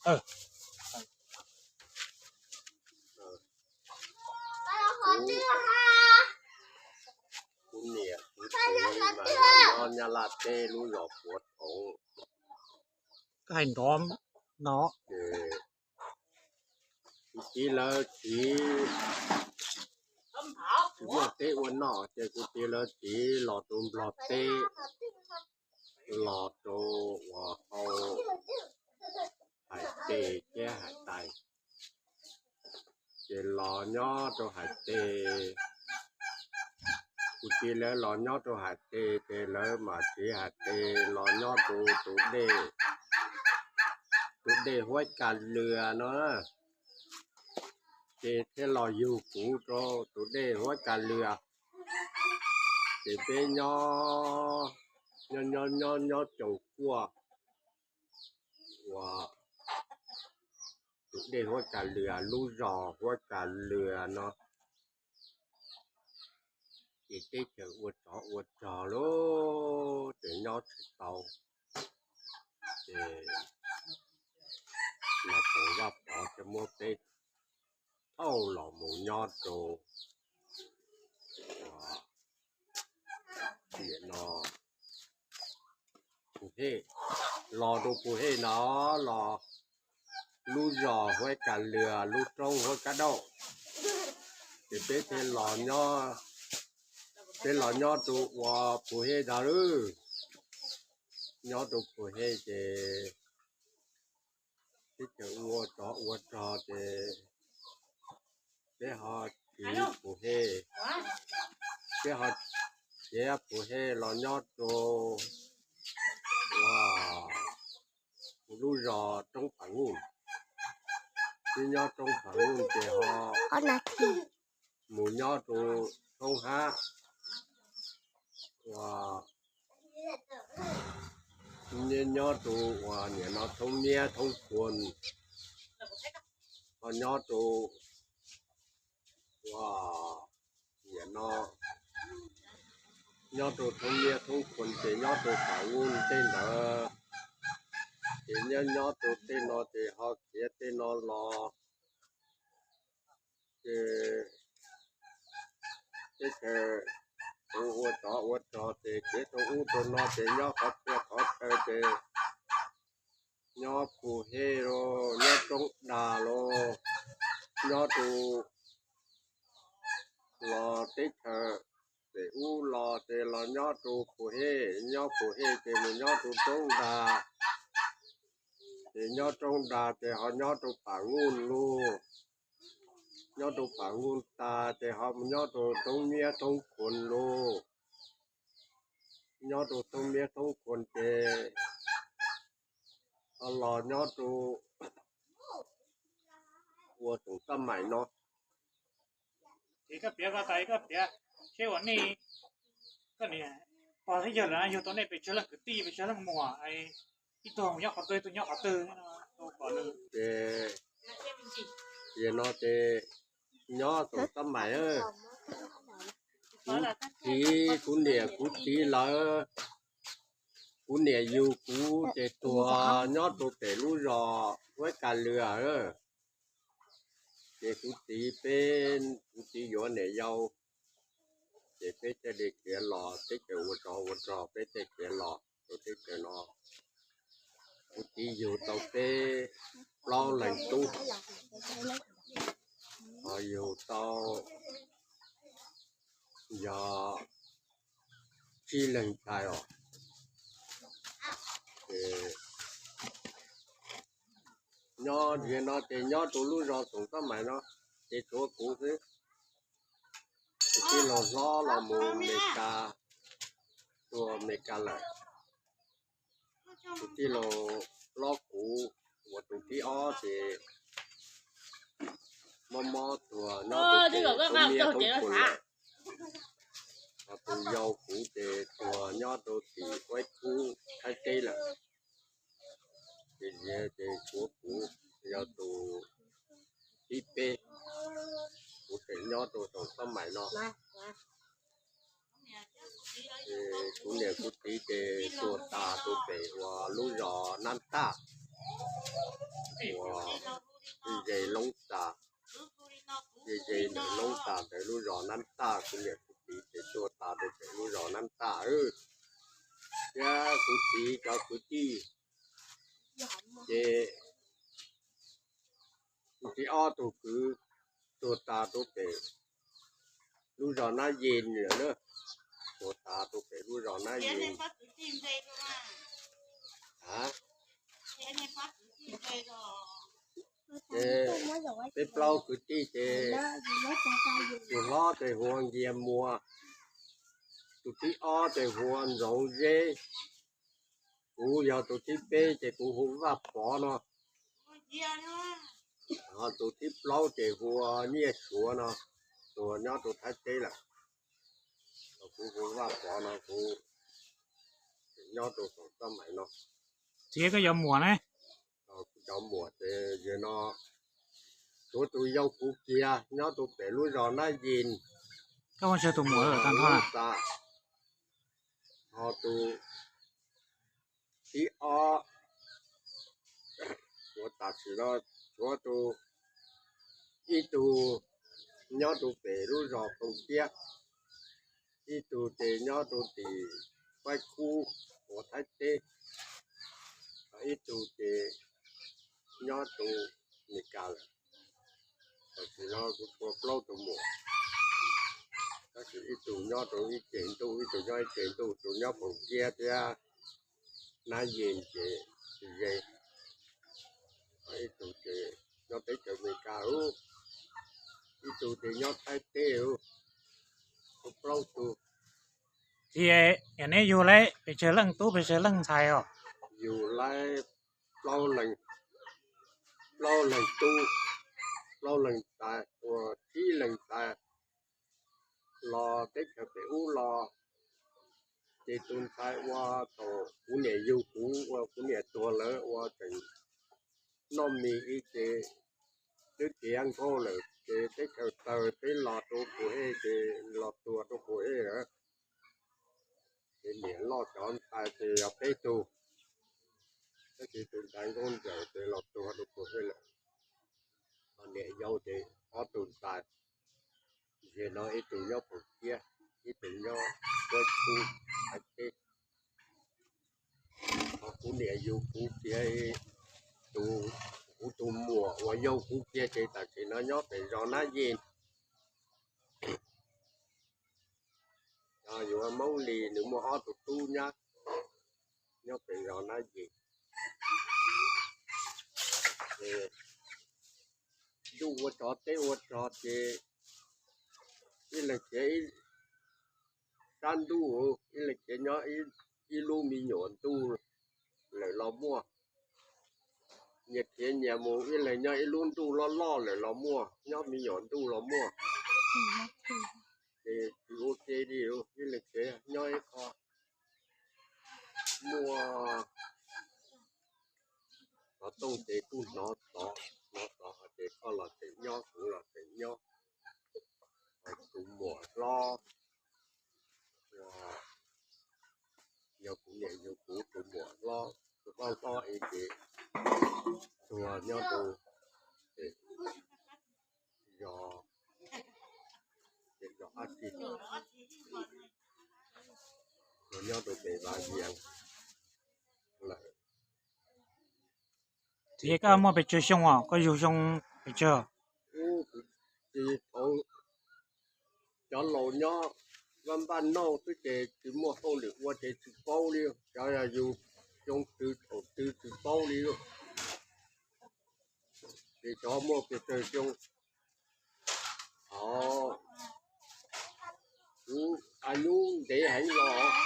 Kuv niam kuv txiv mas nyob Nyab Laj teb lub zos Puav Thoov. Hais nrov no. Kuv txiv lawv txiv tsis muaj teb ua noj ces kuv txiv lawv txiv los rau Nplog teb, los rau uas hau Hais Tes thiab Hais Tais, ces los nyob rau Hais Tes. Kuv txiv lawv los nyob rau Hais Tes ces lawv mam tsiv Hais Tes los nyob rau tus dej, tus dej Huab Kas Lwm no, ces thiaj los yug kuv rau tus dej Huab Kas Lwm. Ces peb nyob, nyob nyob nyob nyob coom kuaj uas tus dej Huab Kas Lwm, lub zos Huab Kas Lwm no, ces teb chaws ua tsov ua rog lauj, ces nyob tsis tau, ces Nais Phoo Vaj Pov thiaj muab peb thauj los mus nyob rau, no, Pus Hej, los rau Pus Hej no, los lub zos Huab Kas Lwm, lub roob Huab Kab Dauj, ces peb thiaj los nyob, peb los nyob rau uas Pus Hej ntag lauj. Nyob rau Pus Hej ces teb chaws ua tsov ua rog ces peb ho tsiv Pus Hej, peb ho tsiv Pus Hej los nyob rau uas lub zos Roob Pham Nuj. Peb nyob Roob Pham Nuj ces ho mus nyob rau Thoob Hab, uas nyob rau uas nim no Thoob Miab Thoob Khuas, ho nyob rau uas nim no nyob rau Thoob Miab Thoob Khuas ces nyob rau Pham Nuj tej ntawd, ces nyob nyob rau tej no ces ho khiav tej no los, ces teb chaws ua tsov ua rog ces khiav rau ub rau no ces nyob qhov txhia qhov chaw ces nyob Pus Hej los, nyob Roob Dag los, nyob rau los teb chaws pem ub los ces los nyob rau Pus Hej, nyob Pus Hej ces mus nyob rau Roob Dag, ces nyob Roob Dag ces ho nyob rau Pham Nuj lauj, nyob rau Pham Nuj tas ces ho mus nyob rau Thoob Miab Thoob Khuas lauj, nyob rau Thoob Miab Thoob Khuas ces ho los nyob rau ua Xoom Xab Maim no. Ces koj piav ko tas koj piav seb uas nej, koj niam pog thiab yawg lawm yug tau nej pes tsawg leej kwv tij, pes tsawg leej muam, ib tug nyob qhov twg, ib tug nyob qhov twg, ces yog no ces nyob Xoom Xab Maim, kuv txiv, kuv niam kuv txiv lawv, kuv niam yug kuv ces tuag nyob rau pem lub zos Huab Kas Lwm. Ces kuv txiv peb, kuv txiv yuav niam yau, ces peb thiaj li khiav los teb chaws ua tsov ua rog, peb thiaj khiav los rau teb chaws no. Kuv txiv yug tau peb plaub leeg tub, ho yug tau yog tsib leeg ntxhais os. Ces nyob ntawm no ces nyob rau lub zos Xoom Xab Maim no, ces tshuav kuv xwb. Tus tij laug hlob los mus Mes Kas, tuag Mes Kas lawm. Tus tij laug hlob kuv uas tus thib ob ces mob mob tuag nyob rau tim Thoob Miab Thoob Khuas lawm. Ho tus yau kuv ces tuag nyob rau tim Huab Kub Thaib teb lawm. Ces, ces tshuav kuv yog tus thib peb, kuv tseem nyob rau Xoom Xab Maim no. Ces kuv niam kuv txiv ces tuag tas rau pem uas lub zos Nab Taj, uas ze Loob Tas, ze ze ntawm Loob Tas ntawd lub zos Nab Taj, kuv niam kuv txiv ces tuag tas rau pem lub zos Nab Taj, thiab kuv txiv cov kwv tij ces kuv txiv ob tug kwv tuag tas rau pem lub zos Nab Yes lawm na, tuag tas rau pem lub zos Nab Yes. Ces peb plaub kwv tij ces tus hlob ces hu ua Nkias Muas, tus thib ob ces hu ua Ntxoov Zeb, kuv yog tus thib peb ces kuv hu Vaj Pov no, ho tus thib plaub ces hu ua Nyiaj Suav no, tuag nyob rau Thaib teb lawm. Kuv hu Vaj Pov no, kuv nyob rau Xeev Txaj Maim no. Txiv, koj cov muam ne? Kuv cov muam ces yog no, tshuav tus yau kuv kiag nyob rau pem lub zos Nab Yis, koj muaj tsawg tus muam tag nrho? Ho tus thib ob, tam sim no tshuav tus, ib tug nyob rau pem lub zos Tooj Tiab, ib tug ces nyob rau tim Faib Kub uas Thaib teb, ib tug ces nyob rau Mes Kas lawm. Tam sim no kuv tshuav plaub tus muam, tab sis ib tug nyob rau ib ceg ntuj, ib tug nyob ib ceg ntuj, tus nyob Poos Kiab thiab Nab Yees ces tsis ze, ib tug ces nyob teb chaws Amelikas, ib tug ces nyob Thaib teb, tshuav plaub tug. Ces neb yug lawm pes tsawg leej tub pes tsawg leej ntxhais os? Yug lawm plaub leeg, plaub leeg tub, plaub leeg ntxhais, ua tsib leeg ntxhais los teb chaws pem ub los. Ces tus ntxhais uas thaum kuv niam yug kuv, uas kuv niam tuag lawm uas tseem noj mis ib ces twb tiav nkauj lawm ces teb chaws tawg peb los rau Pus Ej ces los tuag rau Pus Ej lawm. Ces niam loj cov ntxhais ces yog peb tug, tab sis tus ntxhais nkauj ntxawm ces los tuag rau Pus Ej lawm. Ho niam yau ces ob tug ntxhais, nim no ib tug nyob Pus Kiab, ib tug nyob Kuab Tub Thaib teb. Ho kuv niam yug kuv kiag, tus, kuv tus muam uas yau kuv kiag ces tam sim no nyob pem zos Nab Yis. Yuav Hmoob Lis nws muaj ob tug tub nyab nyob pem zos Nab Yis. Ntuj ua tsov teb ua tsov ces ib leeg khiav ib sab ntuj, ib leeg khiav nyob ib lub me nyuam ntuj lawm los muaj. Nyias khiav nyias mus, ib leeg nyob ib lub ntuj loj loj lawm los muaj, nyob me nyuam ntuj los muaj. Ces tsis ua ke li, ib leeg khiav nyob ib qho. Muaj xov tooj ces kuj hnov xov, hnov xov ces koj los tseem nyob, kuv los tseem nyob. Tus muam hlob, yog kuv niam yug kuv tus muam hlob, tus hlob hlob ib ces tuag nyob rau zos, zos dab tsi, tuag nyob rau pem Vaj Vias lawm. Txiv, koj muaj pes tsawg xyoo os? Koj yug xyoo pes tsawg? Thaum cov laus nyob vaj npaj nauj xwb ces tsis muaj hauj lwm ua ces tsis paub li, cov yog yug xyoo twg thaum twg tsis paub li. Ces cov muaj pes tsawg xyoo? Kuv a nub ntev heev los,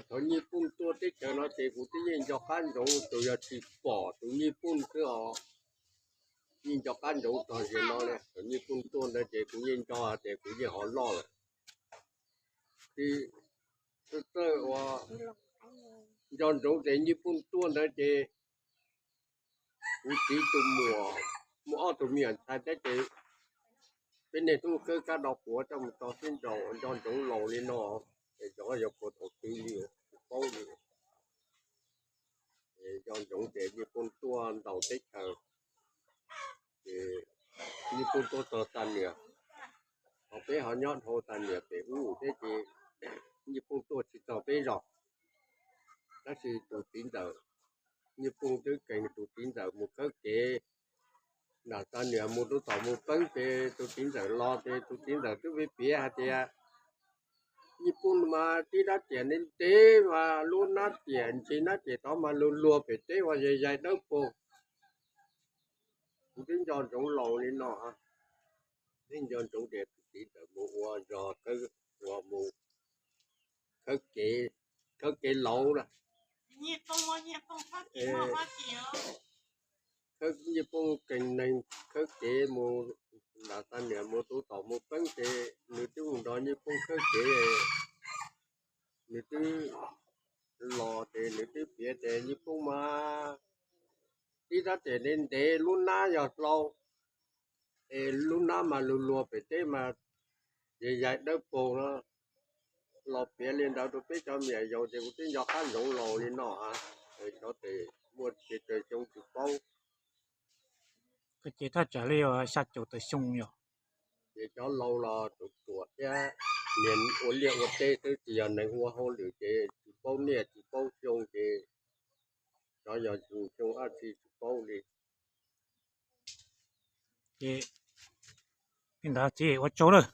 thaum Nyij Pooj tuaj teb chaws no ces kuv twb yeej nco qab ntsoov, tsuas yog tsis pom tus Nyij Pooj xwb os. Yeej nco qab ntsoov txog sim no li, thaum Nyij Pooj tuaj ntawd ces kuv yeej nco tias kuv yeej ho loj lawm. Txawj txawj ua nco ntsoov tias Nyij Pooj tuaj ntawd ces kuv txiv tus muam muaj ob tug me nyuam ntxhais thiab ces peb niaj hnub khawb kab do quav coj mus tso sib nraus, nco ntsoov laus li no, es xyov yog puas thaum twg li, tsis paub li. Nco ntsoov tias Nyij Pooj tuaj ntaus teb chaws, ces Nyij Pooj tuaj txog Xa Nias, ho peb ho nyob dhau Xa Nias pem ub thiab ces Nyij Pooj tuaj tsis txog peb zos. Tab sis tus txiv ntxawm, Nyij Pooj twb kees tus txiv ntxawm mus khawb kev nram Xa Nias mus rau tom mus peeb ces tus txiv ntxawm los ces tus txiv ntxawm twb piav hais tias Nyij Pooj mas tib rab riam ntev ntev mas lub hnab riam ntsis hnab riam tod mas luag luag pem teb ua yais yais dawb paug. Kuv twb nco ntsoov laus li no, twb nco ntsoov tias tus txiv ntxawm mus ua zog, ua mus khawb kev, khawb kev laus na. Nyij Pooj kees neeg khawb kev mus nram Xa Nias mus rau tom mus peeb ces nws twb mus nrog Nyij Pooj khawb kev, nws twb los ces nws twb piav tias Nyij Pooj mas tib rab riam ntev ntev lub hnab yog hlau, es lub hnab mas luag luag pem teb mas yais yais dawb paug no. Los piav li ntawd rau peb cov me nyuam yaus ces kuv twb nco qab ntsoov laus li no. Cov tes muaj pes tsawg xyoo tsis paub, ces thaj tsam li xya caum tawm xyoo yog, ces cov laus los ruam ruam thiab, niag ua liaj ua teb xwb, tsis yog neeg ua hauj lwm ces tsis paub niaj tsis paub xyoo ces cov yog yus xyoo dab tsi tsis paub li. Ces li ntawd txiv ua tsaug lawm.